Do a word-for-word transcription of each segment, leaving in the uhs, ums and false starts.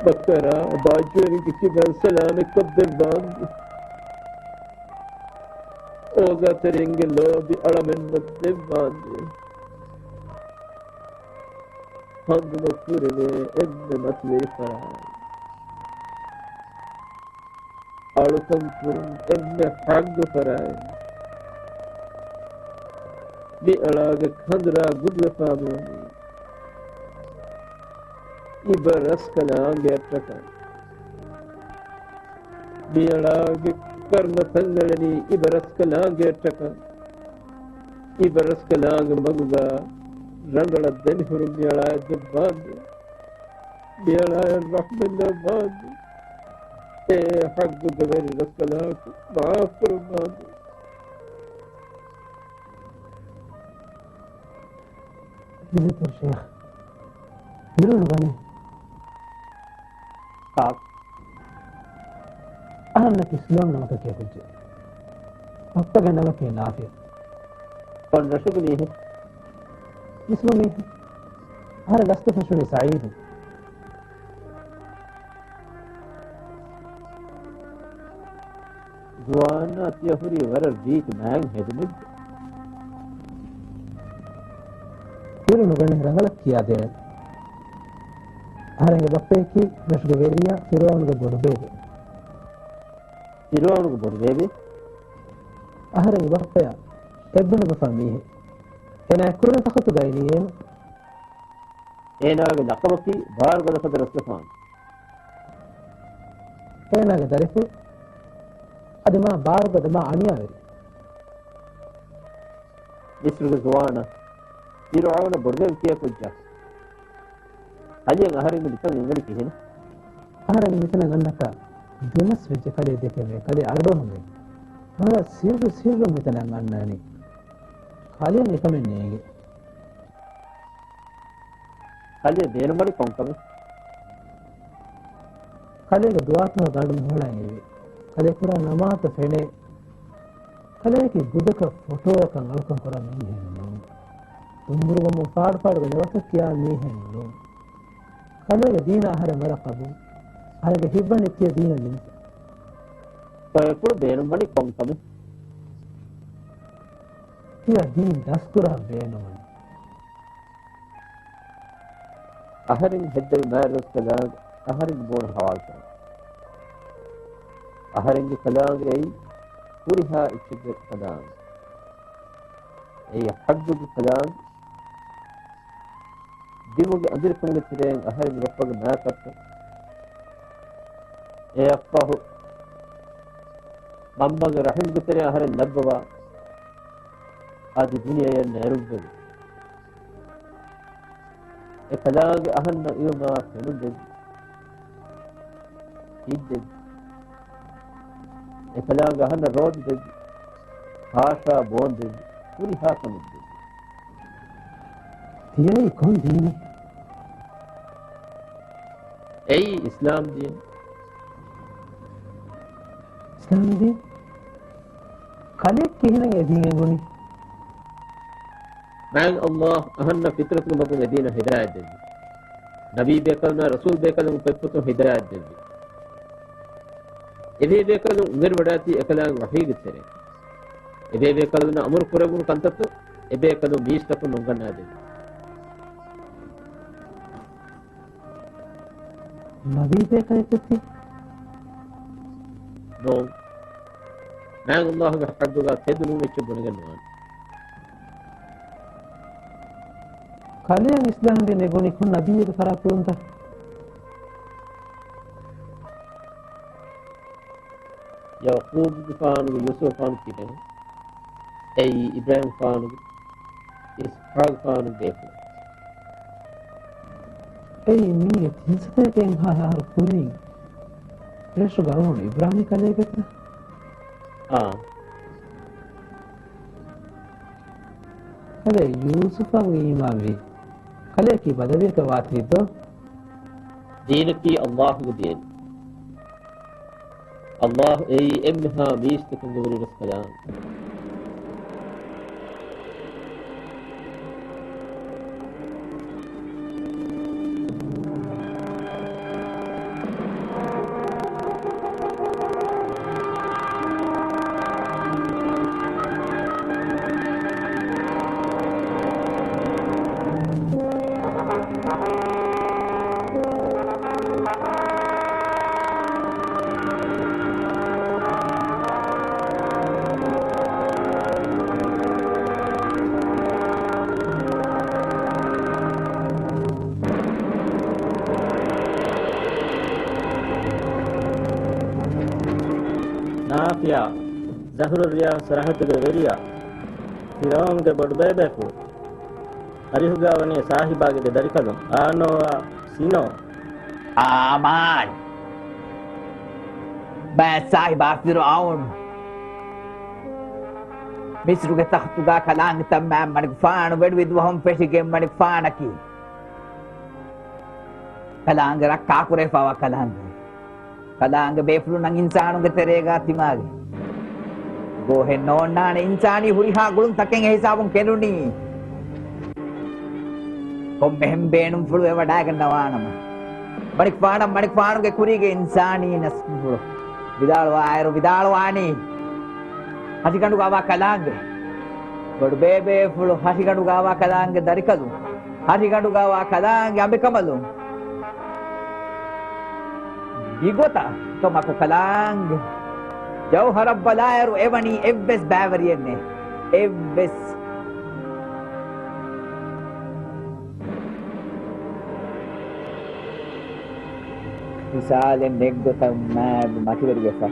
ބައްކަރާ ބާއްޖަވެރިންގެ ކިބައިން ސަލާމެއް ކޮށްދެއްވާނދޭ. އޯޒާތެރިންގެ ލޯބި އަޅަމެންނަށް ދެއްވާނދޭ. ހަނގުމަށް ކުރެވޭ އެންމެ މަތިވެރި ފަރާތް. އަޅުކަން ކުރުން އެންމެ ހައްގު ފަރާތް. މި އަޅާގެ ކަނދުރާ ގުދުވެފާ މިވަނީ އިބަ ރަސްކަލާނގެއަށްޓަކައި. މި އަޅާގެ ކަރުނަ ތަންއެޅެނީ އިބަ ރަސްކަލާނގެއަށްޓަކައި. އިބަ ރަސްކަލާނގެ މަގުގަ ރަނގަޅަށް ދެމިހުރުން މި އަޅާއަށް ދެއްވާނދޭ. މި އަޅާއަށް ރަޙްމަތް ލައްވާނދޭ. އޭ ހައްގުގަ ވެރި ރަސްކަލާކު މާފު ކުރައްވާނދޭ. އިއްޒަތްތެރި ޝޭޚް، ބިރުނު ގަނެ. ކާކު؟ އަހަންނަކީ ސުލޯން ނަމަކަށް ކިޔާ ކުއްޖެއް. ބައްޕަގެ ނަމަކީ ނާފިޢު. ކޮން ރަށުގެ މީހެއް؟ މިސްރު މީހެއް. އަހަރެން ގަސްތު ފެށުނީ ސަޢީދުން. ޒުވާނާ ތިޔަ ހުރީ ވަރަށް ރީތި މާތް ހެދުމެއްގަ. ބިރު ނުގަނެ ރަނގަޅަށް ކިޔާދޭނެ. އަހަރެންގެ ބައްޕަޔަކީ ރަށުގެ ވެރިޔާ ފިރުޢައުނުގެ ބޮޑުބޭބެ. ފިރުޢައުނުގެ ބޮޑުބޭބެ؟ އަހަރެންގެ ބައްޕަޔާ އެއްބުނެބަފާ މީހެއް. އޭނާ ކުރިން ތަޚައްތު ގައިނީ އޭނަ. އޭނާގެ ލަޤަބަކީ ބާރުގަދަފަދަ ރަސްގަފާނު. އޭނާގެ ދަރިފުޅު އަދި މާ ބާރުގަދަ މާ އަނިޔާވެރި. މިސްރުގެ ޒުވާނާ، ފިރުޢައުނަށް ބޮޑުބޭބެ ކިޔާ ކުއްޖާ. ކަލެއަށް އަހަރެން މިތަނަށް އެނގުނީ ކިހިނެއް؟ އަހަރެން މިތަނަށް އަންނަތާ ދެމަސް ވެއްޖެ ކަލޭ ދެކެވޭ، ކަލޭ އަޑުއަހުމޭ. ވަރަށް ސިއްރު ސިއްރުން މިތަނަށް އަންނާނީ. ކަލެއަށް އެކަމެއް ނޭނގެ. ކަލޭ ބޭނުންވަނީ ކޮންކަމެއް؟ ކަލޭގެ ދުވާތަހުގެ ގަނޑު މި ހޮޅަށް އެރި. ކަލޭ ކުރާ ނަމާދު ފެނޭ. ކަލޭގެ ގުދަކަށް ފޮޓޯއަކަށް އަޅުކަން ކުރާ މީހެއް ނޫން. ތުނބުރުވަމުން ފާޑުފާޑުގެ ނަވަކަށް ކިޔާ މީހެއް ނޫން. ކަލޭގެ ދީނާ އަހަރެން ވަރަށް ޤަބޫލު. އަހަރެންގެ ހިތްވަނީ ތިޔަ ދީނަށް ނިމިފަ. އޮތްފުޅު ބޭނުންވަނީ ކޮންކަމެއް؟ ތިޔަ ދީން ދަސްކުރާ ބޭނުމަން. އަހަރެން ހެއްދެވި މާތް ރަސްކަލާނގެ އަހަރެން ބޯން ހަވާލުކުރަން. އަހަރެންގެ ކަލާނގެ އެއީ ހުރިހާ އެއްޗެއްގެ ކަލާނގެ. އެއީ ޙައްގުގެ ކަލާނގެ. ދިމުގެ އަނދިރިކަމުގެ ތެރެއިން އަހަރެން ރުއްފަގެ މާތް ކައްޕަ. އެއަށްފަހު މަންމަގެ ރަޙިމްގެ ތެރެއިން އަހަރެން ލައްވަވާ. އަދި ދުނިޔެއަށް ނެރުއްވެވި. އެކަލާނގެ އަހަންނަށް އިވުމާ ފެނުން ދެއްވި. ހިތް ދެއްވި. އެކަލާނގެ އަހަންނަށް ރޯދަ ދެއްވި. ހާށާ ބޯން ދެއްވި. ހުރިހާ ކަމެއް ދެއްވި. ތިޔައީ ކޮން ދީނެއް؟ އެއީ އިސްލާމް ދީން. އިސްލާމް ދީން؟ ކަލެއް ކިހިނެއް އެ ދީން އެނގުނީ؟ މާތް ﷲ އަހަންނަށް ފިޠްރަތުގެ މަގުން އެ ދީނަށް ހިދާޔަތް ދެއްވި. ނަބީ ބޭކަލުންނާ ރަސޫލް ބޭކަލުން ފޮތްފޮތުން ހިދާޔަތް ދެއްވި. އެބޭބޭކަލުން އުނގެނިވަޑާތީ އެކަލާނގެ ވަޙީގެ ތެރޭ. އެބޭބޭކަލުންނަށް އަމުރު ކުރެވުނު ކަންތައްތައް އެބޭކަލުން މީސްތަކުން ނުންގަންނާދެއްވި. ނަބީ ބޭކަލެއް ތި؟ ނޫން. މާތް ﷲ ގެ ޙައްޤުގަ ތެދު ނޫން އެއްޗެއް ބުނެގެން ނުވާނެ. ކަލެއަށް އިސްލާމް ދީން އެނގުނީ ކޮން ނަބިއްޔެއްގެ ފަރާތުންތަ؟ ޔަޢުޤޫބުގެފާނުގެ ޔޫސުފުފާނު ކިބައިން. އެއީ އިބްރާހީމްފާނުގެ، އިސްޙާޤުފާނުގެ ބޭފުޅެއް. އެއީ މީގެ ތިންސަތޭކަ އެއްހާހާރު ކުރިން ރަށުގަ އުޅުނު އިބްރާހީމް ކަލޭގެތަ؟ އާ. ކަލޭ ޔޫސުފަށް އީމާންވި. ކަލޭ ކީ ބަދަވީއަކަށް ވާތީތޯ؟ ދީނަކީ ﷲ ގެ ދީން. ﷲ އެއީ އެންމެހާ މީސްތަކުންގެ ވެރިރަސްކަލާނގެ. ޒަހުރުއްރިޔާ ސަރަހައްދުގެ ވެރިޔާ، ފިރުޢައުނުގެ ބޮޑުބޭބޭފުޅު، އަރިހުގާ ވަނީ ސާހިބާގެ ދެ ދަރިކަލުން، އާނޯއާ ސިނޯ. އާމާން. ބައެއް ސާހިބާ ފިރުޢައުން. މިޞްރުގެ ތަޚްތުގާ ކަލާނގެ ތަންމާ މަނިކުފާނު ވެޑުވި ދުވަހުން ފެށިގެން މަނިކުފާނަކީ ކަލާނގެ ރައްކާކުރެފަވާ ކަލާނގެ. ކަލާނގެ ބޭފުޅުންނަށް އިންސާނުންގެ ތެރޭގާ ތިމާގެ ގޯހެއް ނޯންނާނެ. އިންސާނީ ހުރިހާ ގުޅުންތަކެއް އެހިސާބުން ކެނޑުނީ. ކޮންމެހެން ބޭނުންފުޅު އެ ވަޑާގަންނަވާނަމަ. މަނިކުފާނަށް މަނިކުފާނުގެ ކުރީގެ އިންސާނީ ނަސްލުފުޅު ވިދާޅުވާއިރު ވިދާޅުވާނީ. ހަށިގަނޑުގަ ވާ ކަލާނގެ. ބޮޑުބޭބޭފުޅު ހަށިގަނޑުގަ ވާ ކަލާނގެ ދަރިކަލުން. ހަށިގަނޑުގަ ވާ ކަލާނގެ އަނބިކަނބަލުން. މިގޮތަށް ކަމަކު ކަލާނގެ ޖައުހަރަށް ބަލާއިރު އެވަނީ އެއްވެސް ބައިވެރިއެއް ނެތް. އެއްވެސް. މިސާލެއް ނެތްގޮތަށް މާތް މަތިވެރިވެފަ.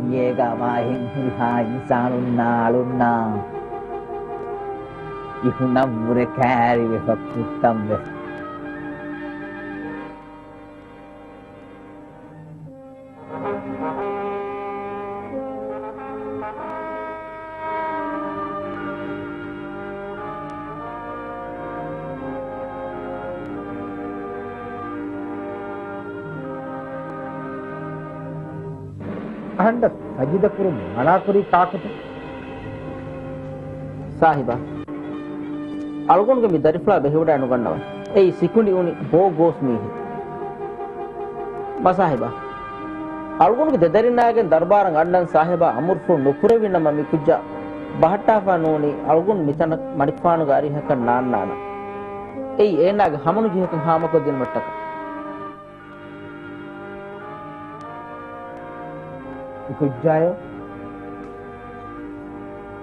މިއޭގަ ވާހެން ހުރިހާ އިންސާނުންނާ އަޅުންނާ އިހުނަށްވުރެ ކައިރިވެފަ ކުއްތަންވެފަ. އަހަންނަށް ސަޖިދަކުރުން މަނާކުރީ ކާކުތަ؟ ސާހިބާ، އަޅުގަނޑުގެ މި ދަރިފުޅާ ބެހިވަޑައި ނުގަންނަވަ. އެއީ ސިކުނޑި އުނި ބޯ ގޯސް މީހެއް. މަސާހިބާ، އަޅުގަނޑުގެ ދެ ދަރިންނާގެން ދަރުބާރަށް އަންނަން ސާހިބާ އަމުރުފުޅު ނުކުރެވި ނަމަ މި ކުއްޖާ ބަހައްޓާފަ ނޫނީ އަޅުގަނޑު މިތަނަށް މަނިކުފާނުގެ އަރިހަކަށް ނާންނާނަން. އެއީ އޭނާގެ ހަމަނުޖެހިކަން ހާމަކޮށްދިނުމަށްޓަކަ. މި ކުއްޖާޔޯ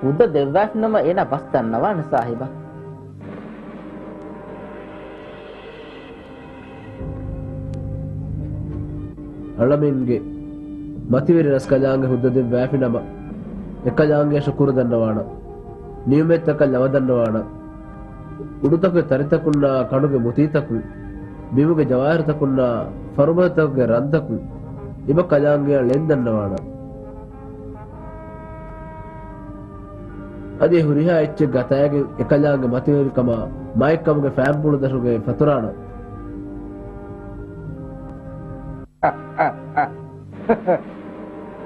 ހުއްދަ ދެއްވާފިނަމަ އޭނާ ބަސް ދަންނަވާނެ ސާހިބާ. އަޅަމެންގެ މަތިވެރި ރަސްކަލާނގެ ހުއްދަ ދެއްވާފިނަމަ، އެކަލާނގެ ޝުކުރު ދަންނަވާނަން. ނިޢުމަތްތަކަށް ލަވަ ދަންނަވާނަން. އުޑުތަކުގެ ތަރިތަކުންނާ ކަނޑުގެ މުތީތަކުން، ބިމުގެ ޖަވާހިރުތަކުންނާ ފަރުބަދަތަކުގެ ރަންތަކުން، އިބަ ކަލާނގެއަށް ޅެން ދަންނަވާނަން. އަދި ހުރިހާ އެއްޗެއް ގަތައިގެން އެކަލާނގެ މަތިވެރިކަމާ މާތްކަމުގެ ފައިންޕުޅު ދަށުގެ ފަތުރާނަން.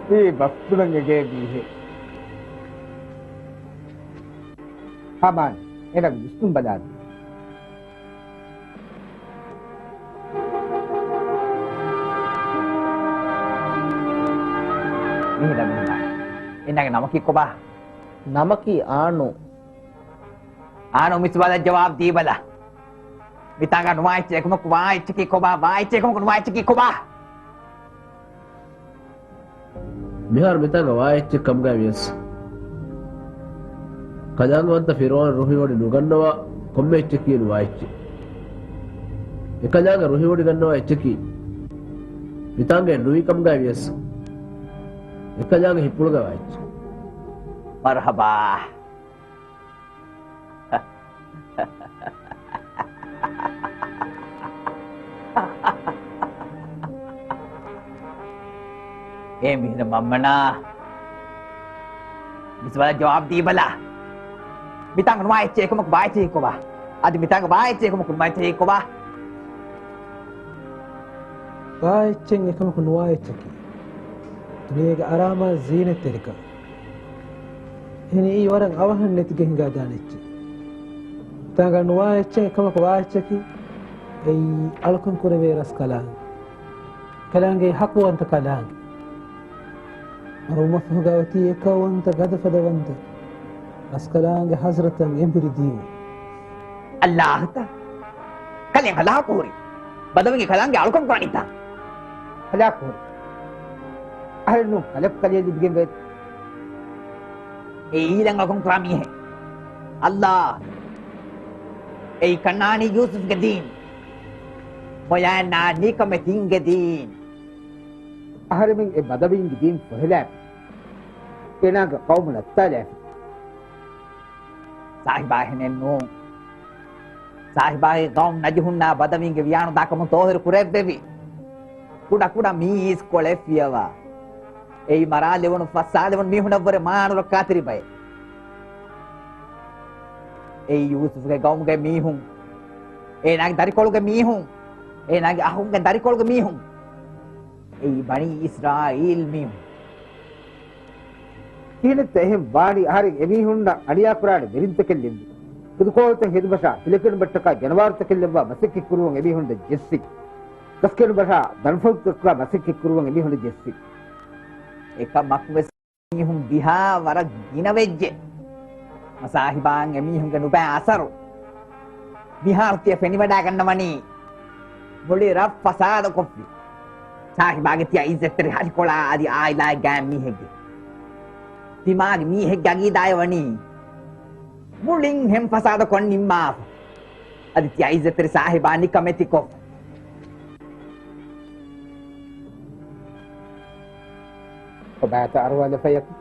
އީ ބަސްފުޅަށް އެގޭ މީހެއް. ހަމާން އޭނާގެ ދުސްތުން ބަލާލި. މީހެއް ނަމުން އޭނާގެ ނަމަކީ ކޮބާ؟ ނަމަކީ އާނޫ. އާނޫ މި ސުވާލަށް ޖަވާބު ދީބަލަ. މިތާނގަ ނުވާ އެއްޗެއް އެކަމަކު ވާ އެއްޗަކީ ކޮބާ؟ ވާ އެއްޗެއް އެކަމަކު ނުވާ އެއްޗަކީ ކޮބާ؟ މިހާރު މިތާނގަ ވާ އެއްޗެއް ކަމުގައި ވިޔަސް، ކަލާނގެވަންތަ ފިރުޢައުން ރުހިވޮޑި ނުގަންނަވާ ކޮންމެ އެއްޗަކީ ނުވާ އެއްޗެއް. އެކަލާނގެ ރުހިވޮޑި ގަންނަވާ އެއްޗަކީ މިތާނގައި ނުވި ކަމުގައި ވިޔަސް، އެކަލާނގެ ހިތްޕުޅުގައި ވާ އެއްޗެއް. މަރުޙަބާ. އޭ މީހުން މަންމަނާ، މި ސުވާލަށް ޖަވާބު ދީބަލަ. މިތާނގަ ނުވާ އެއްޗެއް އެކަމަކު ވާ އެއްޗެއް ކޮބާ؟ އަދި މިތާނގަ ވާ އެއްޗެއް އެކަމަކު ނުވާ އެއްޗެއް ކޮބާ؟ ވާ އެއްޗެއް އެކަމަކު ނުވާ އެއްޗަކީ ދުނިޔޭގެ އަރާމާ ޒީނަތްތެރިކަން. އެހެނީ އީ ވަރަށް އަވަހަށް ނެތިގެން ހިނގާދާނެ އެއްޗެއް. ތާނގަ ނުވާ އެއްޗެއް އެކަމަކު ވާ އެއްޗަކީ އެއީ އަޅުކަން ކުރެވޭ ރަސްކަލާނގެ. ކަލާނގެ ޙައްޤުވަންތަ ކަލާނގެ. މަރުވުމަށްފަހުގަ އޮތީ އެކައުވަންތަ ގަދަފަދަވަންތަ ރަސްކަލާނގެ ޙަޟްރަތަށް އެނބުރި ދިޔުން. އައްލާހުތަ؟ ކަލޭ އަލާހަކު ހުރި. ބަދަވެގެ ކަލާނގެ އަޅުކަން ކުރާނީތަ؟ ހަލާކު ހުރި. އަހަރެން ނޫން ހަލަކު ކަލޭ ލިބިގެން ވޭތަ؟ އެ އީލަން އަޅުކަން ކުރާ މީހެއް. އައްލާ. އެއީ ކަންނާނީ ޔޫސުފްގެ ދީން. މޮޔައެއް ނާންނީ ކަމެއް ދީންގެ ދީން. އަހަރެމެން އެ ބަދަވީންގެ ދީން ފޮހެލާފި. އޭނާގެ ޤައުމު ނައްތާލާފި. ސާހިބާ އެހެނެއް ނޫން. ސާހިބާގެ ޤައުމު ނަޖިހުންނާ ބަދަވީންގެ ވިޔާނުދާކަމުން ޠާހިރު ކުރެއްވެވި. ކުޑަކުޑަ މީސް ކޮޅެއް ފިޔަވާ. އެއީ މަރާލެވުނު ފައްސާލެވުނު މީހުނަށްވުރެ މާނުރަ ކާތިރިބައެއް. އެއީ ޔޫސުފުގެ ޤައުމުގެ މީހުން. އޭނާގެ ދަރިކޮޅުގެ މީހުން. އޭނާގެ އަޚުންގެ ދަރިކޮޅުގެ މީހުން. އެއީ ބަނީ އިސްރާއީލް މީހުން. ކިހިނެއްތަ އެހެން ވާނީ؟ އަހަރެން އެމީހުންނަށް އަނިޔާކުރާނެ ވެރިންތަކެއް ލެއްވި. ކުދުކޯލުތައް ހެދުމަށާ، ފިލަކެނުބައްޓަކާ ޖަނަވާރުތަކެއް ލެއްވާ މަސައްކަތްކުރުވަން އެމީހުންނަށް ޖެއްސި. ގަސްކެނުބަށާ ދަންފަތުތަކާ މަސައްކަތްކުރުވަން އެމީހުންނަށް ޖެއްސި. އެކަމަކުވެސް މީހުން ވީހާ ވަރަށް ގިނަވެއްޖެ. މަސާހިބާއަށް އެމީހުންގެ ނުބައި އަސަރު މިހާރު ތިޔަ ފެނިވަޑައިގަންނަވަނީ. މުޅި ރަށް ފަސާދަކޮށްފި. ސާހިބާގެ ތިޔަ އިއްޒަތްތެރި ހަށިކޮޅާ އަދި އާއިލާގެ ގާތް މީހެއްގެ، ތިމާގެ މީހެއްގެ އަގީދާއެއް ވަނީ މުޅިން ހެން ފަސާދަކޮށް ނިންމާފަ. އަދި ތިޔަ އިއްޒަތްތެރި ސާހިބާ ނިކަމެތިކޮށް. ކޮބާތަ އަރުވާލަފަޔަކު؟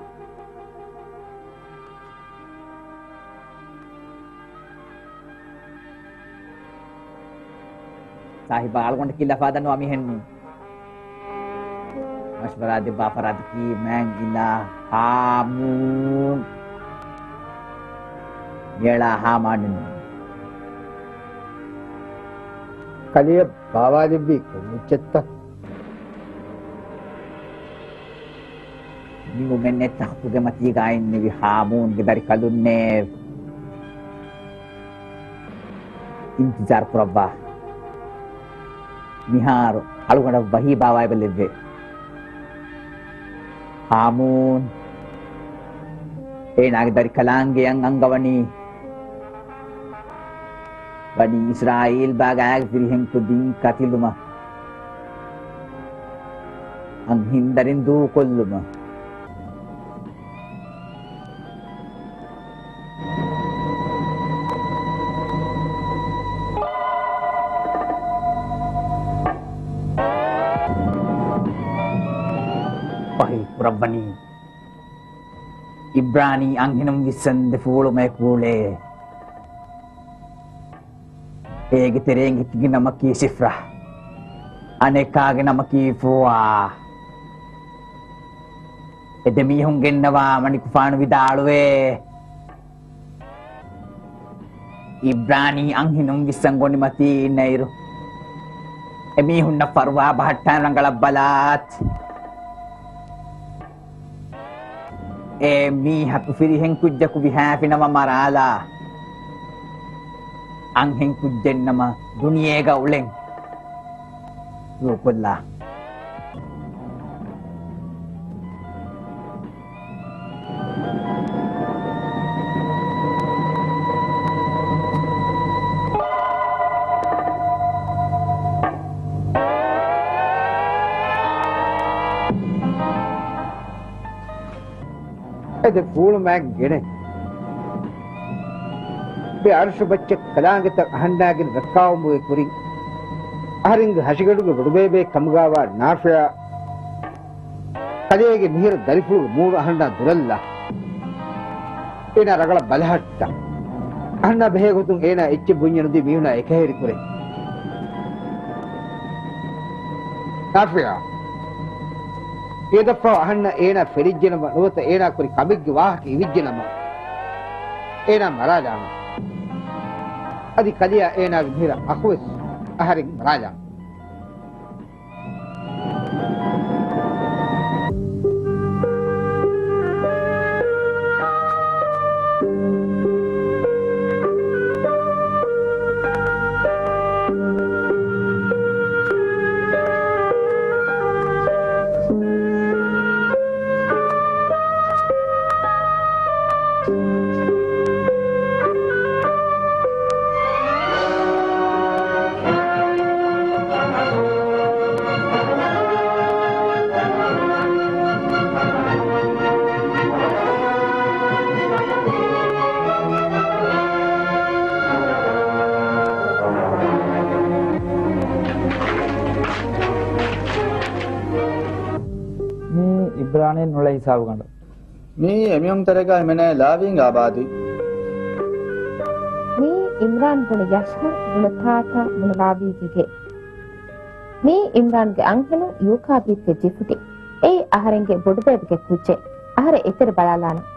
ސާހިބާ އަޅުގަނޑަކީ ލަފާދަންވާ މީހެއް ނޫން. މަޝްވަރާ ދެއްވާ ފަރާތަކީ މާތް އިލާ ހާމޫން. މިއަޅާ ހާމާނެއް ނޫން. ކަލެޔަށް ބާވާލެއްވީ ކޮން އެއްޗެއްތަ؟ މި އުމެންނެއް ތަޚްތުގެ މަތީގަ އިންނެވި ހާމޫންގެ ދަރިކަލުންނޭ. އިންތިޒާރު ކުރައްވާ. މިހާރު އަޅުގަނޑަށް ވަޙީ ބާވާލެއްވޭ. ހާމޫން އޭނާގެ ދަރިކަލާނގެއަށް އަންގަވަނީ ބަނީ އިސްރާއީލް ބާގާގެ ފިރިހެން ކުދިން ކަތިލުމަށް، އަންހެން ދަރިން ދޫކޮށްލުމަށް. ވަޙީ ކުރައްވަނީ އިބްރާނީ އަންހެނުން ވިއްސަން ދެ ފޫޅު މޭކޫޅޭ. އޭގެ ތެރޭގަ އެކިގެ ނަމަކީ ސިފްރާ، އަނެކާގެ ނަމަކީ ފުވާ. އެ ދެ މީހުން ގެންނަވާ މަނިކުފާނު ވިދާޅުވޭ، އިބްރާނީ އަންހެނުން ވިއްސަން ގޮނިމަތީ އިންނައިރު، އެމީހުންނަށް ފަރުވާ ބަހައްޓާން ރަނގަޅަށް ބަލާތި. އެ މީހަކު ފިރިހެން ކުއްޖަކު ވިހާފިނަމަ މަރާލާ، އަންހެން ކުއްޖެއްނަމަ ދުނިޔޭގަ އުޅެން ދޫކޮށްލާ. އެ ދެ ފޫޅު މާތް ގެނެ ބެ އަރުޝު ބައްޗަށް ކަލާނގެތައް އަހަންނާގެން ރައްކާވުމުގެ ކުރިން، އަހަރެންގެ ހަށިގަނޑުގެ ބޮޑުބޭބެ ކަމުގާވާ ނާފިޢާ ކަލޭގެ މިހިރަ ދަރިފުޅުގެ މޫނު އަހަންނާ ދުރަށްލާ. އޭނާ ރަނގަޅަށް ބަލަހައްޓާ. އަހަންނާ ބެހޭ ގޮތުން އޭނާ އެއްޗެއް ބުންޏެއް ނުދީ މީހުނާ އެކަހެރި ކުރޭ. ނާފިޢާ، އެދަށްފަހު އަހަންނަށް އޭނާ ފެނިއްޖެނަމަ، ނުވަތަ އޭނާ ކުރި ކަމެއްގެ ވާހަކަ އިވިއްޖެނަމަ، އޭނާ މަރާލާނަން. އަދި ކަލެޔާ އޭނާގެ މިހިރަ އަޚުވެސް އަހަރެން މަރާލާނަން. ހިސާބުގަނޑު. މިއީ އެމީހުން ތެރޭގަ ހިމެނޭ ލާވީގެ އާބާދީ. މިއީ އިމްރާން ބުނި ޔަޝްހަރް ބުނި ތާތާ ބުނި ލާވީގެ ގެ. މިއީ އިމްރާންގެ އަންހެނުން ޔޫކާބީތްގެ ޖިފުޓި. އެއީ އަހަރެންގެ ބޮޑުބޭބެގެ ކުއްޖެއް. އަހަރެން އެތެރެ ބަލާލާނަން.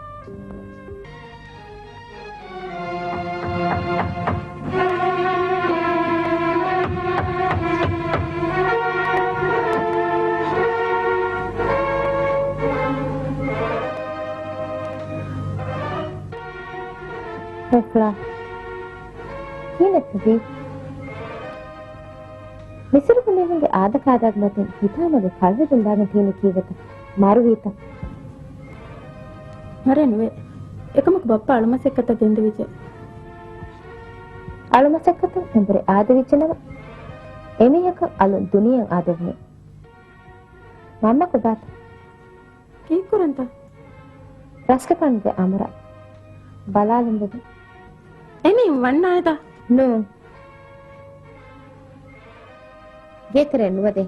ފެފްރާ. ކިހިނެއްތަ ދީ؟ މިސިރުގެ މީހުންގެ އާދަކާދައިގެ މަތިން ހިތާމަގެ ކަޅުހެދުން ދާގެން ތީނީ ކީއްވެތަ؟ މަރުވީތަ؟ މަރެއް ނުވޭ. އެކަމަކު ބައްޕަ އަޅުމަސައްކަތަށް ގެންދެވިއްޖެ. އަޅުމަސައްކަތުން އެނބުރި އާދެވިއްޖެނަމަ، އެމީހަކަށް އަލުން ދުނިޔެއަށް އާދެވުނީ. މަންމަ ކޮބާތަ؟ ކީއްކުރަންތަ؟ ރަސްގެފާނުގެ އަމުރަށް ބަލާލަން ވެގެން. އެމީހުން ވަންނާނެތަ؟ ނޫން. ގޭތެރެއަށް ނުވަދޭ.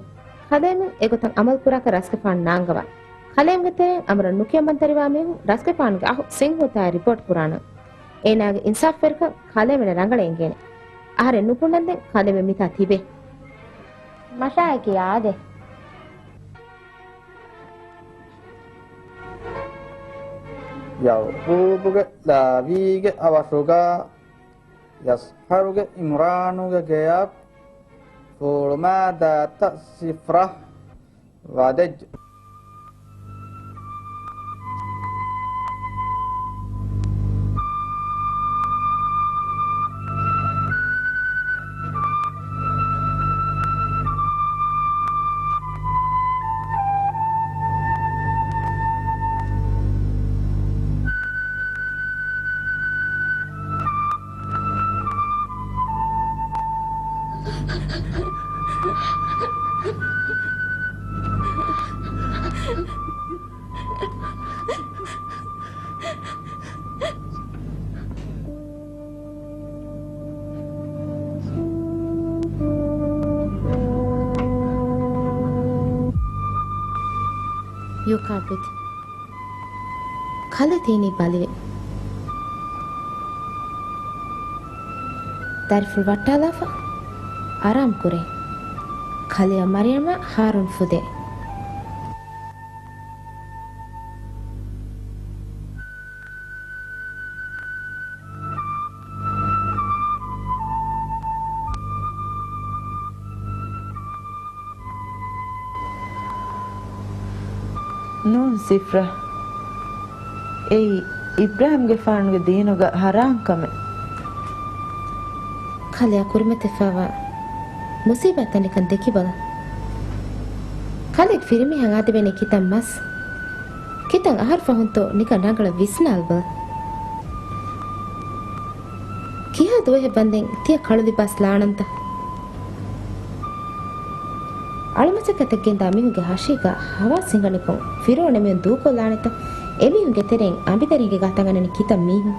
ކަލޭމެން އެގޮތަށް އަމަލު ކުރާކަށް ރަސްގެފާނު ނާންގަވާ. ކަލޭމެންގެ ތެރެއިން އަމުރަށް ނުކިޔަމަންތެރިވާ މީހުން ރަސްގެފާނުގެ އަހު ސިންހޫތާއި ރިޕޯޓް ކުރާނަން. އޭނާގެ އިންސާފުވެރިކަން ކަލޭމެނަށް ރަނގަޅަށް އެނގޭނެ. އަހަރެން ނުކުންނަންދެން ކަލޭމެން މިތާ ތިބޭ. މަށާއެކީ އާދޭ. ޔައުޤޫބުގެ ލާވީގެ އަވަށުގަ ޔަސްހަރުގެ އިމްރާނުގެ ގެއަށް ފޫޅުމާ ދާތަ ސިފްރަ ވަދެއްޖެ. ޔޫކާބިދް. ކަލޭ ތީނީ ބަލިވެ. ދަރިފުޅު ވައްޓާލާފަ އަރާމް ކުރޭ. ކަލެއަށް މަރިޔަމާ ހާރޫން ފުދޭ. ނޫން ސިފްރަ. އެއީ އިބްރާހިމްގެފާނުގެ ދީނުގަ ހަރާން ކަމެއް. ކަލެއަށް ކުރިމަތިވެފައިވާ މުސީބާތްތައް ނިކަން ދެކިބަލަ. ކަލޭގެ ފިރިމީހާ އާދެވޭނެ ކިތަން މަސް. ކިތަން އަހަރު ފަހުންތޯ ނިކަން ރަނގަޅަށް ވިސްނާލަބަލަ. ކިހާ ދުވަހެއް ވަންދެން ތިޔަ ކަޅު ލިބާސް ލާނަންތަ؟ އަޅުމަސައްކަތަށް ގެންދާ މީހުންގެ ހަށީގަ ހަވާސް ހިނގަނިކޮށް، ފިރުއޮން އެމީހުން ދޫކޮށްލާނެތަ؟ އެމީހުންގެ ތެރެއިން އަނބިދަރިންގެ ގާތަށް އަންނަނީ ކިތައް މީހުން؟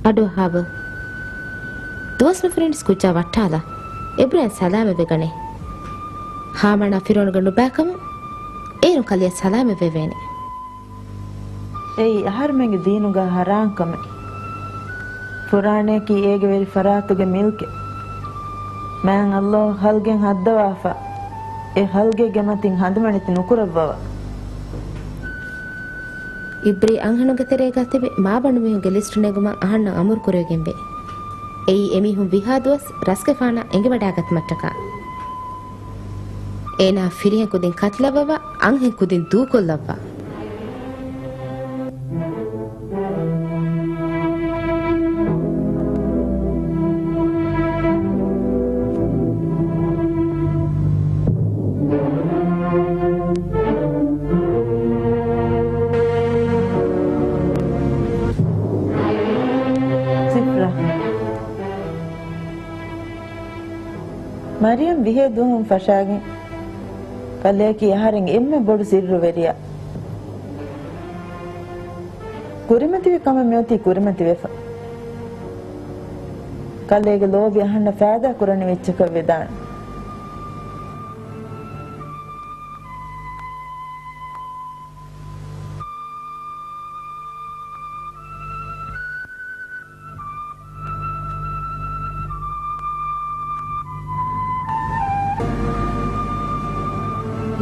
އަޑުއަހާބަލަ. ދުވަސް ނުފުރިންސް ކުއްޖާ ވައްޓާލާ، އިބްރާހިމް ސަލާމަތް ވެގަނޭ. ހާމާނާ ފިރުއޮނުގެ ނުބައިކަމުން އޭރުން ކަލެއަށް ސަލާމަތް ވެވޭނެ. އެއީ އަހަރުމެންގެ ދީނުގަ ހަރާން ކަމެއް. ފުރާނަޔަކީ އޭގެ ވެރި ފަރާތުގެ މިލްކެއް. މާތް ﷲ ހަލްގެން ހައްދަވާފަ، އެ ހަލްގެއްގެ މަތިން ހަނދުމަނެތި ނުކުރައްވަވާ. އިބްރީ އަންހެނުންގެ ތެރޭގަ ތިބި މާބަނޑު މީހުންގެ ލިސްޓު ނެގުމަށް އަހަންނަށް އަމުރު ކުރެވިގެންވޭ. އެއީ އެމީހުން ވިހާ ދުވަސް ރަސްގެފާނަށް އެނގިވަޑާގަތުމަށްޓަކާ. އޭނާ ފިރިހެން ކުދިން ކަތިލައްވަވާ، އަންހެން ކުދިން ދޫކޮށްލައްވާ. ސިފްރަ. މަރިޔަމް ވިހޭ ދުވަހުން ފަށާގެން ކަލެއަކީ އަހަރެން އެންމެ ބޮޑު ސިއްރުވެރިޔާ. ކުރިމަތިވި ކަމަށް މިއޮތީ ކުރިމަތިވެފަ. ކަލޭގެ ލޯބި އަހަންނަށް ފައިދާ ކުރަނިވި އެއްޗަކަށް ވެދާނެ.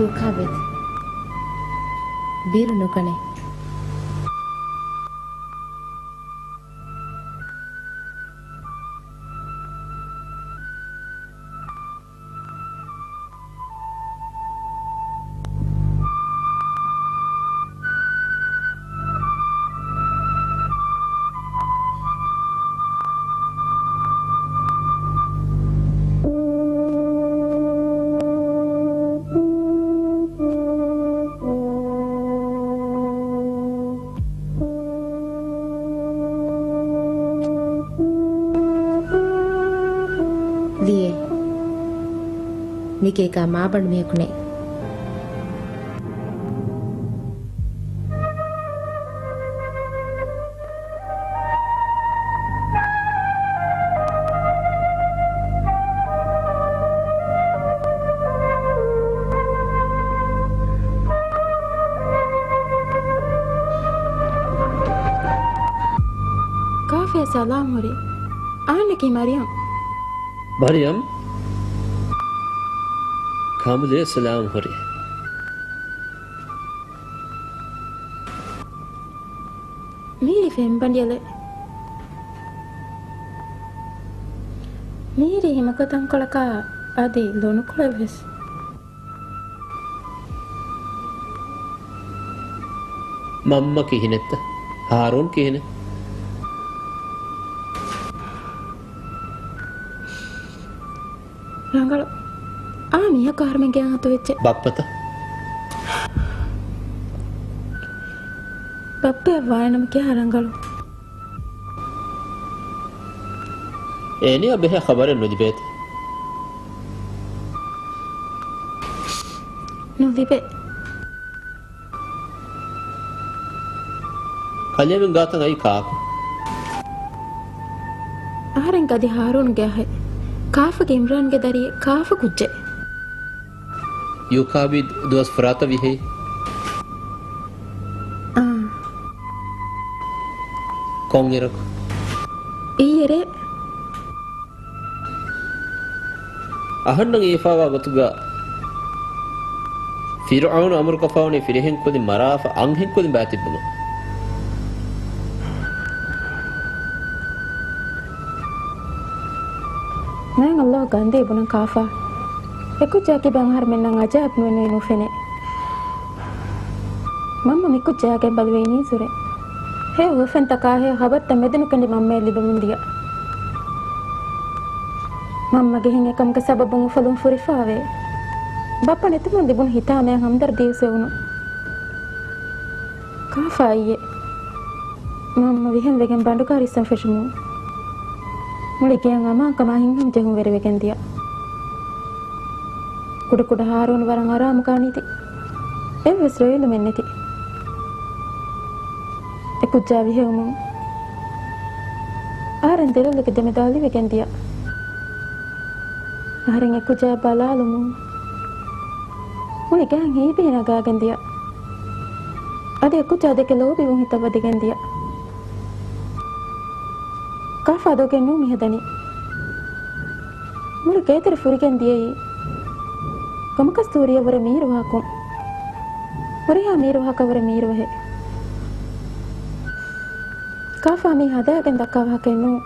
ރުކާބެތް ބިރު ނުކަނެ. ލިޔެ. މިގޭގަ މާބަނޑު މީހަކު ނެތް. ކާފަޔަށް ސަލާމް ހުރި. އަހަންނަކީ މަރިޔަމް. މަރިޔަމް؟ ކާމިލޭ ސަލާމް ހުރި. މީރި ފެންބަނޑިޔަލެއް. މީރި ހިމަކޮށް ތަންކޮޅަކާ އަދި ލޮނުކޮޅެއް ވެސް. މަންމަ ކިހިނެއްތަ؟ ހާރޫން ކިހިނެއް؟ ރަނގަޅު. އާ، މީހަކު އަހަރުމެން ގެއަށް އަތުވެއްޖެ. ބައްޕަތަ؟ ބައްޕައަށް ވާނަމަ ކިހާ ރަނގަޅު. އޭނިއަށް ބެހޭ ޚަބަރެއް ނުލިބޭތަ؟ ނުލިބޭ. ކަލޭމެން ގާތަށް އައީ ކާކު؟ އަހަރެން އަދި ހާރޫންގެ އަހައެއް. ކާފަގެ އިމްރާންގެ ދަރިއެއް، ކާފަ ކުއްޖެއް. ޔޫކާބީ ދުވަސް ފުރާތަށް ވިހޭ. އާ. ކޮންއިރަކު؟ އިއްޔެރޭ. އަހަންނަށް އެފާވާ ގޮތުގަ ފިރުޢައުނު އަމުރުކޮށްފަވަނީ ފިރިހެން ކުދިން މަރާފަ އަންހެން ކުދިން ބައިތިއްބުމަށް. މާތް ﷲ ގަންދީ ބުނަން ކާފަ. އެކުއްޖާ ކިބައިން އަހަރުމެންނަށް އަޖައިބު ނުވެނީ ނުފެނޭ. މަންމަ މިކުއްޖާގެން ބަލިވެއިނީ ޒުރެ. ހެޔޮ ހުވަފެންތަކާ ހެޔޮ ހަބަރުތައް މެދުނުކެނޑި މަންމައަށް ލިބެމުންދިޔަ. މަންމަގެ ހިތް އެކަމުގެ ސަބަބުން އުފަލުން ފުރިފައިވޭ. ބައްޕަ ނެތުމުން ލިބުނު ހިތާމައަށް ހަމްދަރްދީވެސް ވެވުނު. ކާފައިއެއް. މަންމަ ވިހެންވެގެން ބަނޑުކާރިއްސަން ފެށުމުން މުޅި ގެއަށް އަމާންކަމާ ހިތްހަމަޖެހުން ވެރިވެގެން ދިޔަ. ކުޑަކުޑަ ހާރޫން ވަރަށް އަރާމުގަ ނިދި. އެއްވެސް ރޮއެލުމެއް ނެތި. އެކުއްޖާ ވިހެއުމުން އަހަރެން ދެލޮލުގެ ދެމެދަށް އަލިވެގެން ދިޔަ. އަހަރެން އެކުއްޖާ ބަލާލުމުން މުޅި ގައިން ހީބީ ނަގާގެން ދިޔަ. އަދި އެކުއްޖާ ދެކެ ލޯބިވުން ހިތަށް ވަދެގެން ދިޔަ. ކާފާ ދޮގެއް ނޫން މިހަދަނީ. މުޅި ގޭތެރެ ފުރިގެން ދިޔައީ ކޮމަކަސް ތޫރިއަށްވުރެ މީރު ވަހަކުން. ހުރިހާ މީރު ވަހަކަށްވުރެ މީރު ވަހެއް. ކާފާ މީ ހަދާގެން ދައްކާ ވަހަކައެއް ނޫން.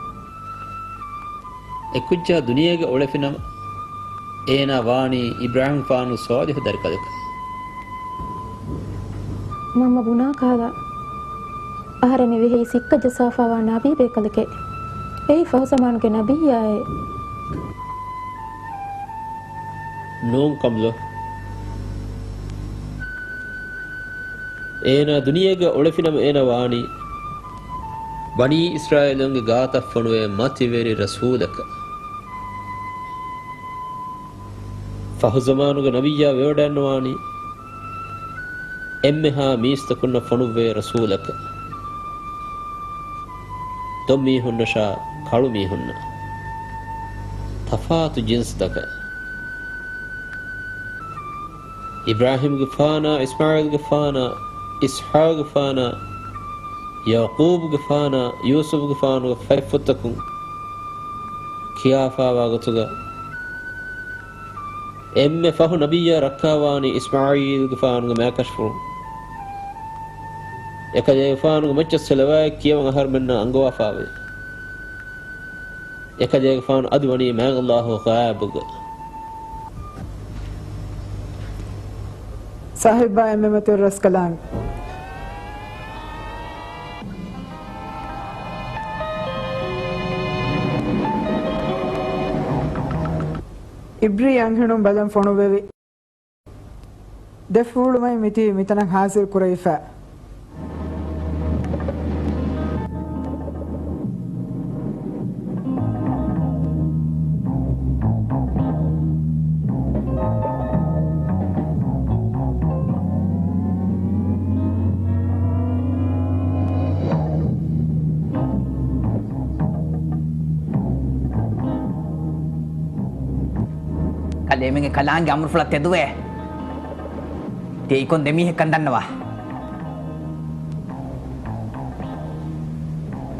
އެކުއްޖާ ދުނިޔޭގަ އުޅެފިނަމަ، އޭނާ ވާނީ އިބްރާހިމްފާނު ސޯލިހު ދަރިކަލަކަށް. މަންމަ ބުނާ ކަހަލަ، އަހަރެން މި ވެހި ސިއްކަ ޖައްސާފާވާ ނަބީ ބޭކަލެކޭ. އެއީ ފަހުޒަމާނުގެ ނަބިއްޔާއޭ. ނޫން ކަމްލޯ. އޭނާ ދުނިޔޭގަ އުޅެފިނަމަ އޭނާ ވާނީ ބަނީ އިސްރާއީލުންގެ ގާތަށް ފޮނުވޭ މަތިވެރި ރަސޫލަކަށް. ފަހުޒަމާނުގެ ނަބިއްޔާ ވެވަޑައެއްނުވާނީ އެންމެހާ މީސްތަކުންނަށް ފޮނުއްވޭ ރަސޫލަކަށް. ދޮންމީހުންނަށާ ކަޅުމީހުންނަށް. ތަފާތު ޖިންސްތަކަށް. އިބްރާހީމްގެފާނާ، އިސްމާޢީލްގެފާނާ، އިސްޙާޤްގެފާނާ، ޔަޢުޤޫބްގެފާނާ، ޔޫސުފްގެފާނުގެ ފަތްފުށްތަކުން ކިޔާފާވާ ގޮތުގަ، އެންމެ ފަހު ނަބިއްޔާ ރައްކާވާނީ އިސްމާޢީލްގެފާނުގެ މާތްކަށަވަރުން. އެކަލޭގެފާނުގެ މައްޗަށް ޞަލަވާތް ކިޔަވަން އަހަރުމެންނަށް އަންގަވާފައިވޭ. އެކަލޭގެފާނު އަދި ވަނީ މާތް ﷲ ޣައިބުގަ. ސާހިބާ އެންމެ މަތިވެރި ރަސްކަލާނގެ. އިބްރީ އަންހެނުން ބަލަން ފޮނުއްވެވި. ދެފުޅުމައި މިތިބީ މިތަނަށް ހާޒިރު ކުރެވިފަ. ކަލޭމެންގެ ކަލާނގެ އަމުރުފުޅަށް ތެދުވޭ. ތިޔައީ ކޮން ދެމީހެއްކަން ދަންނަވާ؟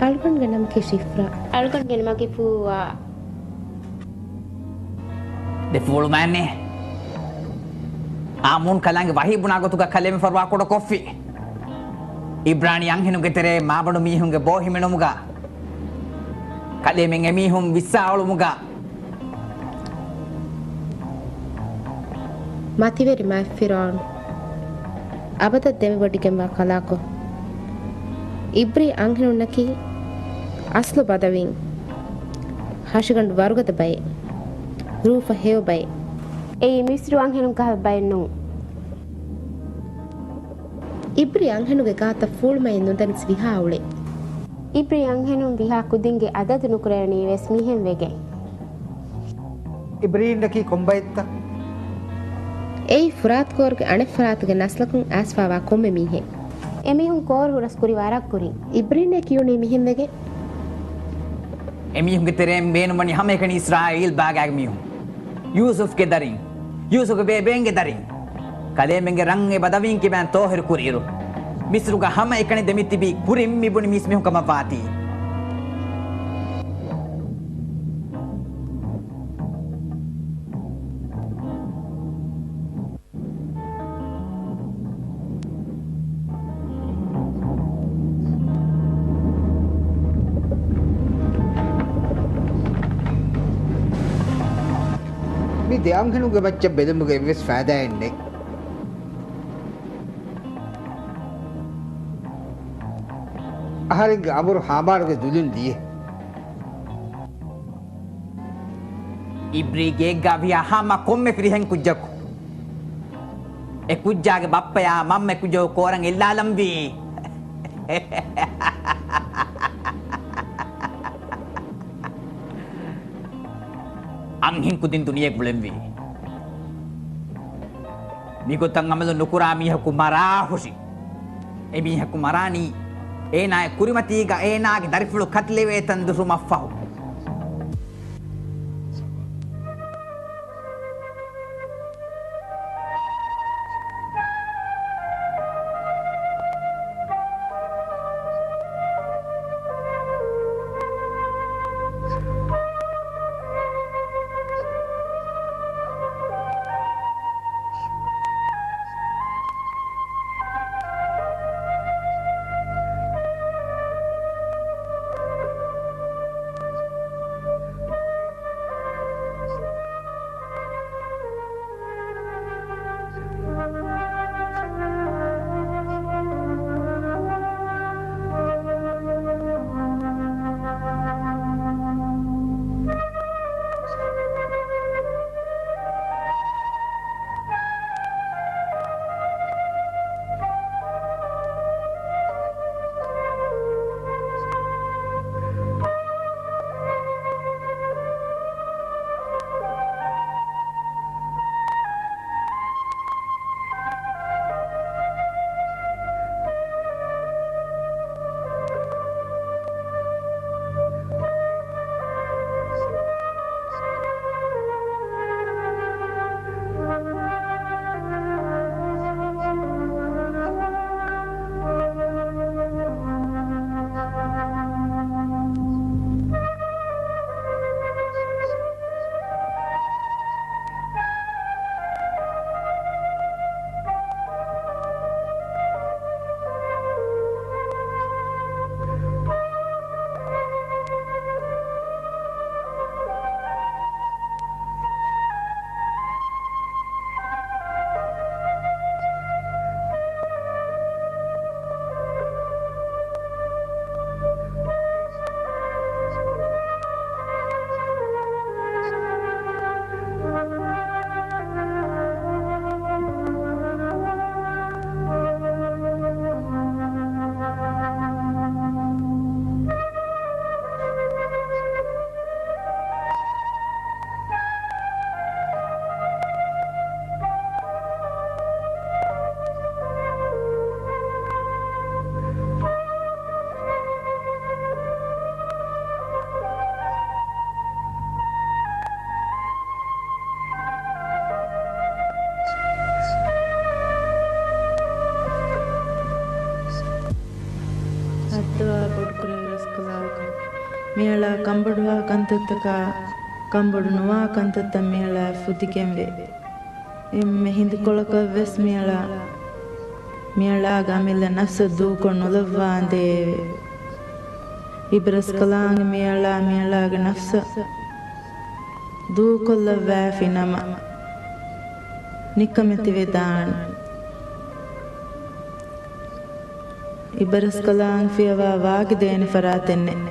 އަޅުގަނޑުގެ ނަމަކީ ޝިފްރާ. އަޅުގަނޑުގެ ނަމަކީ ފޫވާ. ދެފުޅުމައެއްނެ. އާމޫން ކަލާނގެ ވަހީ ބުނާ ގޮތުގަ ކަލޭމެން ފަރުވާ ކުޑަކޮށްފި. އިބްރާނީ އަންހެނުންގެ ތެރޭ މާބަނޑު މީހުންގެ ބޯ ހިމެނުމުގަ، ކަލޭމެން އެމީހުން ވިއްސާ އުޅުމުގަ، މަތިވެރި މާތް ފިރުޢައުނު އަބަދަށް ދެމިވޮޑިގެންވާ ކަލާކޮ. އިބްރީ އަންހެނުންނަކީ އަސްލު ބަދަވީން، ހަށިގަނޑު ވަރުގަދަ ބައެއް، ރޫފަ ހެޔޮ ބައެއް. އެއީ މިސްރު އަންހެނުން ކަހަލަ ބައެއް ނޫން. އިބްރީ އަންހެނުގެ ގާތަށް ފޫޅުމައިން ނުދަނިސް ވިހާ އުޅޭ. އިބްރީ އަންހެނުން ވިހާ ކުދިންގެ އަދަދު ނުކުރެވެނީ ވެސް މިހެން ވެގެން. އިބްރީއިންނަކީ ކޮން ބައެއްތަ؟ އެއީ ފުރާތު ކޯރުގެ އަނެއް ފަރާތުގެ ނަސްލަކުން އައިސްފާވާ ކޮންމެ މީހެއް. އެމީހުން ކޯރު ހުރަސް ކުރި ވަރަށް ކުރިން. އިބްރީންނޭ ކިޔުނީ މިހެން ވެގެން. އެމީހުންގެ ތެރެއިން ބޭނުންވަނީ ހަމައެކަނި އިސްރާއީލް ބާގާގެ މީހުން. ޔޫސުފްގެ ދަރިން، ޔޫސުފްގެ ބޭބޭންގެ ދަރިން. ކަލޭމެންގެ ރަން އެ ބަދަވީން ކިބައިން ތޯހިރު ކުރިއިރު، މިސްރުގަ ހަމައެކަނި ދެމިތިބީ ކުރިން މިބުނި މީސްމީހުން ކަމަށްވާތީ. މި ދެ އަންހެނުންގެ މައްޗަށް ބެލުމުގެ އެއްވެސް ފައިދާއެއް ނެތް. އަހަރެންގެ އަމުރު ހާމާނުގެ ދުލުން ދިޔަ. އިބްރީ ގޭގާ ވިހާ ހަމަ ކޮންމެ ފިރިހެން ކުއްޖަކު، އެ ކުއްޖާގެ ބައްޕަޔާ މަންމަ އެ ކުއްޖަކު ކޯރަން އެއްލާލަންވީ. އަންހެން ކުދިން ދުނިޔެ ގުޅެންވީ. މިގޮތަށް އަމަލު ނުކުރާ މީހަކު މަރާ ހުށި. އެމީހަކު މަރާނީ އޭނާގެ ކުރިމަތީގަ އޭނާގެ ދަރިފުޅު ކަތިލެވޭތަން ދުށުމަށްފަހު. ހައްދަވާ ބޮޑުކުރެވި ރަސްކަލާކޮ، މިއަޅާ ކަންބޮޑުވާ ކަންތައްތަކާ، ކަންބޮޑު ނުވާ ކަންތައްތައް މިއަޅާ ފުދިގެންވޭ. އެންމެ ހިނދުކޮޅަކަށްވެސް މިއަޅާ، މިއަޅާގެ އަމިއްލަ ނަފްސަށް ދޫކޮށް ނުލައްވާނދޭވެ. އިބަރަސްކަލާނގެ މިއަޅާ، މިއަޅާގެ ނަފްސަށް ދޫކޮށްލައްވާފި ނަމަ، ނިކަމެތިވެދާނެ. އިބަރަސްކަލާނގެ ފިޔަވާ ވާގިދޭނެ ފަރާތެއްނެއް.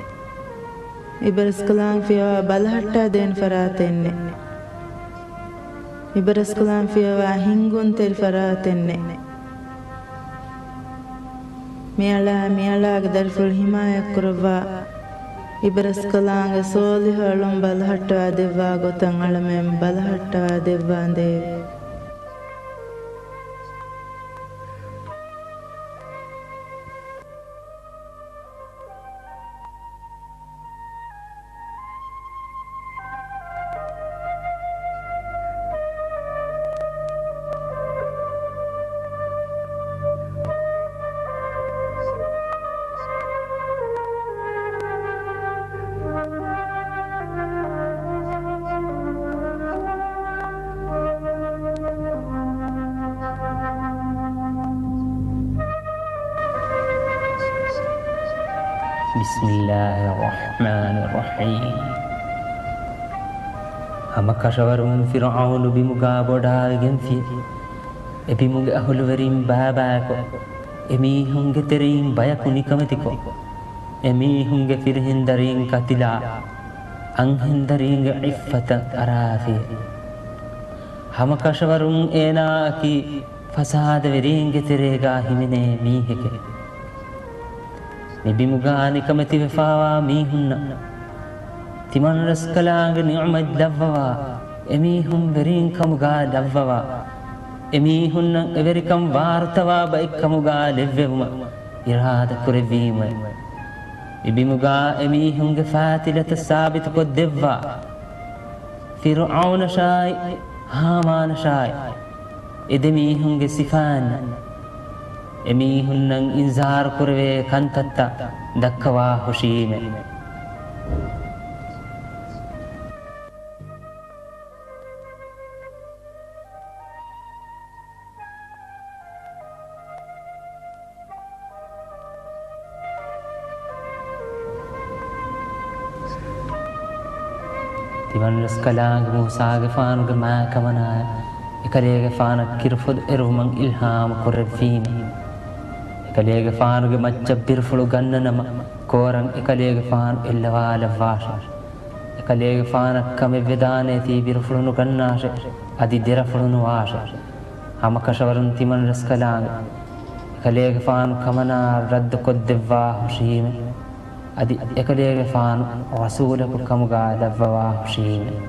އިބަރަސްކަލާނގެ ފިޔަވާ ބަލަހައްޓާދޭނެ ފަރާތެއްނެއް. އިބަރަސްކަލާނގެ ފިޔަވާ ހިންގުންތެރި ފަރާތެއްނެއް. މިއަޅާ، މިއަޅާގެ ދަރިފުޅު ހިމާޔަތްކުރައްވާ، އިބަރަސްކަލާނގެ ސޯލިހު އަޅުން ބަލަހައްޓަވާ ދެއްވާ ގޮތަށް އަޅަމެން ބަލަހައްޓަވާ ދެއްވާނދޭވެ. بسم الله الرحمن الرحيم. ހަމަކަށަވަރުން ފިރުޢައުނު ބިމުގާ ބޮޑާވެގެންފި. އެ ބިމުގެ އަހުލުވެރިން ބާބާކޮށް، އެމީހުންގެ ތެރެއިން ބަޔަކު ނިކަމެތިކޮށް، އެމީހުންގެ ފިރިހެންދަރީން ކަތިލާ، އަންހެންދަރީންގެ ޢިއްފަތަށް އަރާފި. ހަމަކަށަވަރުން އޭނާއަކީ ފަސާދަވެރީންގެ ތެރޭގާ ހިމެނޭ މީހެކެވެ. މި ބިމުގާ ނިކަމެތިވެފާވާ މީހުންނަށް ތިމަންރަސްކަލާނގެ ނިޢުމަތް ލައްވަވާ، އެމީހުން ވެރީން ކަމުގާ ލައްވަވާ، އެމީހުންނަށް އެވެރިކަން ވާރުތަވާ ބައެއްކަމުގާ ލެއްވެވުމަށް އިރާދަކުރެއްވީމެވެ. މި ބިމުގާ އެމީހުންގެ ފާތިލަތައް ސާބިތުކޮށްދެއްވާ، ފިރުޢައުނަށާއި ހާމާނަށާއި އެ ދެމީހުންގެ ސިފައިންނަށް އެމީހުންނަށް އިންޒާރު ކުރެވޭ ކަންތައްތައް ދައްކަވާ ހުށީމެވެ. ތިމަންރަސްކަލާނގެ މޫސާގެފާނުގެ މާތް ކަމަނާއަށް އެކަލޭގެފާނަށް ކިރުފޮދު އެރުވުމަށް އިލްހާމު ކުރެއްވީމެވެ. އެކަލޭގެފާނުގެ މައްޗަށް ބިރުފުޅު ގަންނަނަމަ، ކޯރަން އެކަލޭގެފާނު އެއްލަވާލައްވާށެވެ. އެކަލޭގެފާނަށް ކަމެއް ވެދާނެތީ ބިރުފުޅު ނުގަންނާށެވެ. އަދި ދެރަފުޅު ނުވާށެވެ. ހަމަކަށަވަރުން ތިމަންރަސްކަލާނގެ އެކަލޭގެފާނު ކަމަނާއަށް ރައްދުކޮށްދެއްވާ ހުށީމެވެ. އަދި އެކަލޭގެފާނު ރަސޫލަކު ކަމުގާ ލައްވަވާ ހުށީމެވެ.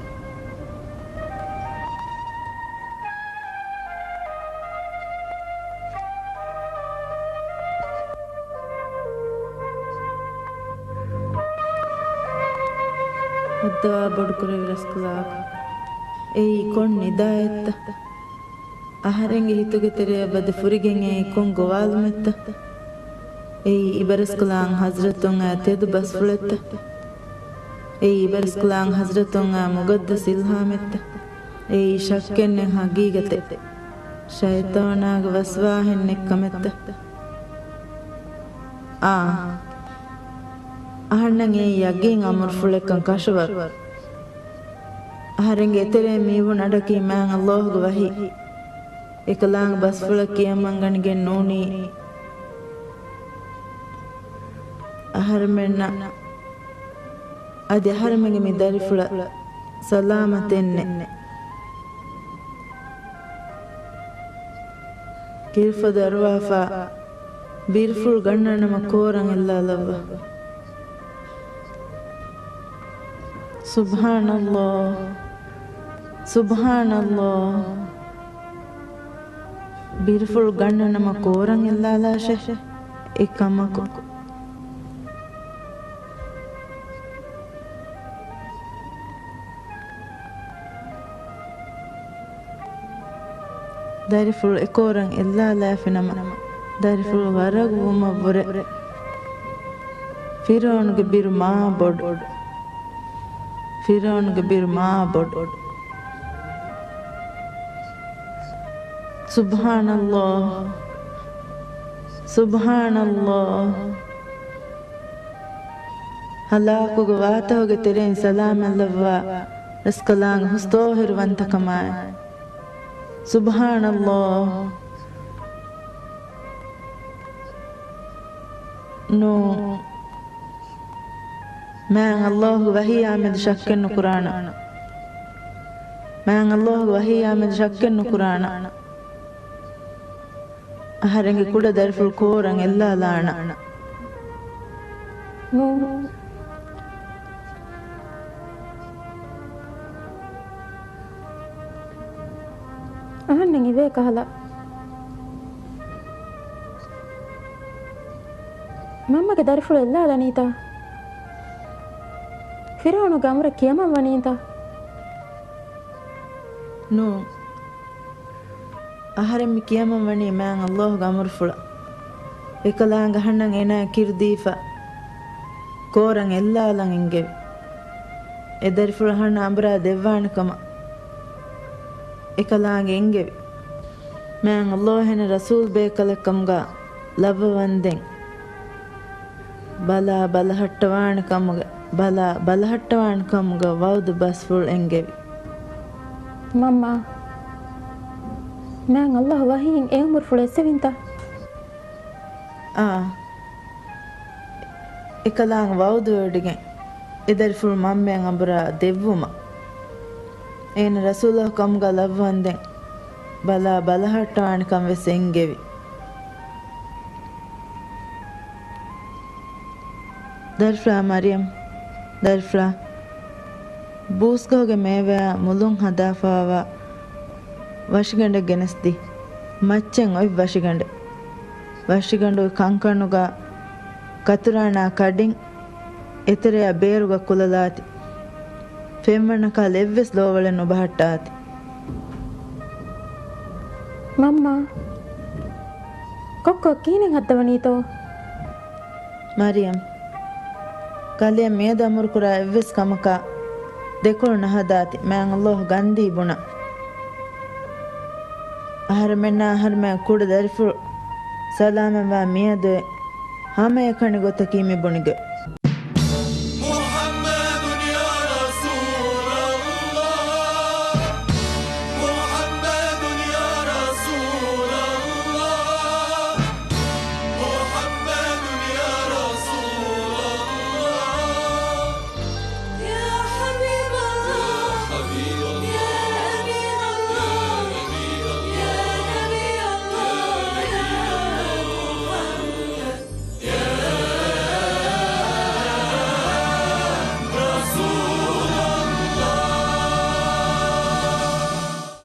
ހައްދަވާ ބޮޑުކުރެވި ރަސްކަލާކޮ، އެއީ ކޮން ނިދާއެއްތަ؟ އަހަރެންގެ ހިތުގެ ތެރެއަށް ވަދެ ފުރިގެން އެއީ ކޮން ގޮވާލުމެއްތަ؟ އެއީ އިބަރަސްކަލާނގެ ޙަޟްރަތުން އައި ތެދު ބަސްފުޅެއްތަ؟ އެއީ އިބަރަސްކަލާނގެ ޙަޟްރަތުން އައި މުގައްދަސް އިލްހާމެއްތަ؟ އެއީ ޝައްކެއްނެތް ޙަޤީޤަތެއް، ޝައިޠާނާގެ ވަސްވާހެއްނެތް ކަމެއްތަ؟ އާ، އަހަންނަށް އެއީ ޔަގީން އަމުރުފުޅެއްކަން ކަށަވަރު. އަހަރެންގެ އެތެރެއިން މިވުނު އަޑަކީ މާތް ﷲ ގެ ވަޙީ. އެކަލާނގެ ބަސްފުޅަށް ކިޔަމަންގަނެގެން ނޫނީ އަހަރެމެންނަށް އަދި އަހަރެމެންގެ މި ދަރިފުޅަށް ސަލާމަތެއްނެތް. ކިރިފޮދު އަރުވާފާ ބިރުފުޅު ގަންނަނަމަ ކޯރަން އެއްލާލައްވާ. ސުބްޙާނަﷲ. ސުބްޙާނަﷲ. ބިރުފުޅު ގަންނަނަމަ ކޯރަން އެއްލާލާށޭ. އެކަމަކު. ދަރިފުޅު އެކޯރަން އެއްލާލާފިނަމަ، ދަރިފުޅު ވަރަގު ވުމަށްވުރެ، ފިރުޢައުނުގެ ބިރު މާ ބޮޑު. ފިރުޢައުނުގެ ބިރު މާ ބޮޑު. ސުބްޙާނަﷲ. ސުބްޙާނަﷲ. ހަލާކުގެ ވާތަހުގެ ތެރެއިން ސަލާމަތްލައްވާ ރަސްކަލާނގެ ހުސްޠާހިރުވަންތަކަމާއި. ސުބްޙާނަﷲ. ނޫން. މާތް ﷲ ގެ ވަޙީއާމެދު ޝައްކެއް ނުކުރާނަން. މާތް ﷲ ގެ ވަޙީއާމެދު ޝައްކެއް ނުކުރާނަން. އަހަރެންގެ ކުޑަ ދަރިފުޅު ކޯރަން އެއްލާލާނަން. ނޫން. އަހަންނަށް އިވޭ ކަހަލަ. މަންމަގެ ދަރިފުޅު އެއްލާލަނީތަ؟ ފިރުޢައުނުގެ އަމުރަށް ކިޔަމަން ވަނީތަ؟ ނޫން. އަހަރެން މި ކިޔަމަން ވަނީ މާތް ﷲ ގެ އަމުރުފުޅަށް. އެކަލާނގެ އަހަންނަށް އޭނާ ކިރުދީފަ ކޯރަން އެއްލާލަން އެންގެވި. އެ ދަރިފުޅު އަހަންނަށް އަނބުރާ ދެއްވާނެ ކަމަށް އެކަލާނގެ އެންގެވި. މާތް ﷲ އޭނަ ރަސޫލް ބޭކަލެއް ކަމުގަ ލައްވަވަންދެން. ބަލާ ބަލަހައްޓަވާނެ ކަމުގެ، ބަލާ ބަލަހައްޓަވާނެ ކަމުގެ ވަޢުދު ބަސްފުޅު އެންގެވި. މަންމާ، މާތް ﷲ ވަޙީއިން އެ އަމުރުފުޅު އެއްސެވިންތަ؟ އާ. އެކަލާނގެ ވަޢުދުވެވޮޑިގެން އެ ދަރިފުޅު މަންމައަށް އަނބުރާ ދެއްވުމަށް. އޭނަ ރަސޫލާ ކަމުގަ ލައްވަންދެން ބަލާ ބަލަހައްޓަވާނެ ކަން ވެސް އެންގެވި. ދަރިފުޅާ މަރިޔަމް، ދަރިފުޅާ. ބޫސްގަހުގެ މޭވަޔާ މުލުން ހަދާފަވާ ވަށިގަނޑެއް ގެނެސްދީ. މައްޗެއް އޮތް ވަށިގަނޑެއް. ވަށިގަނޑުގެ ކަންކަނުގަ ކަތުރާނާ ކަޑިން އެތެރެޔާ ބޭރުގަ ކުލަލާތި. ފެންވަންޏަކާ އެއްވެސް ލޯވަޅެއް ނުބަހައްޓާތި. މަންމާ، ކޮއްކޮ ކިހިނެއް ހައްދަވަނީތޯ؟ މަރިޔަމް، ކަލެއަށް މިއަދު އަމުރުކުރާ އެއްވެސް ކަމަކާ ދެކޮޅު ނަހަދާތި، މާތް ﷲ ގަންދީ ބުނަން. އަހަރެމެންނާ އަހަރެމެން ކުޑަ ދަރިފުޅު ސަލާމަތްވާ މިއަދު ހަމައެކަނި ގޮތަކީ މި ބުނިގޮތް.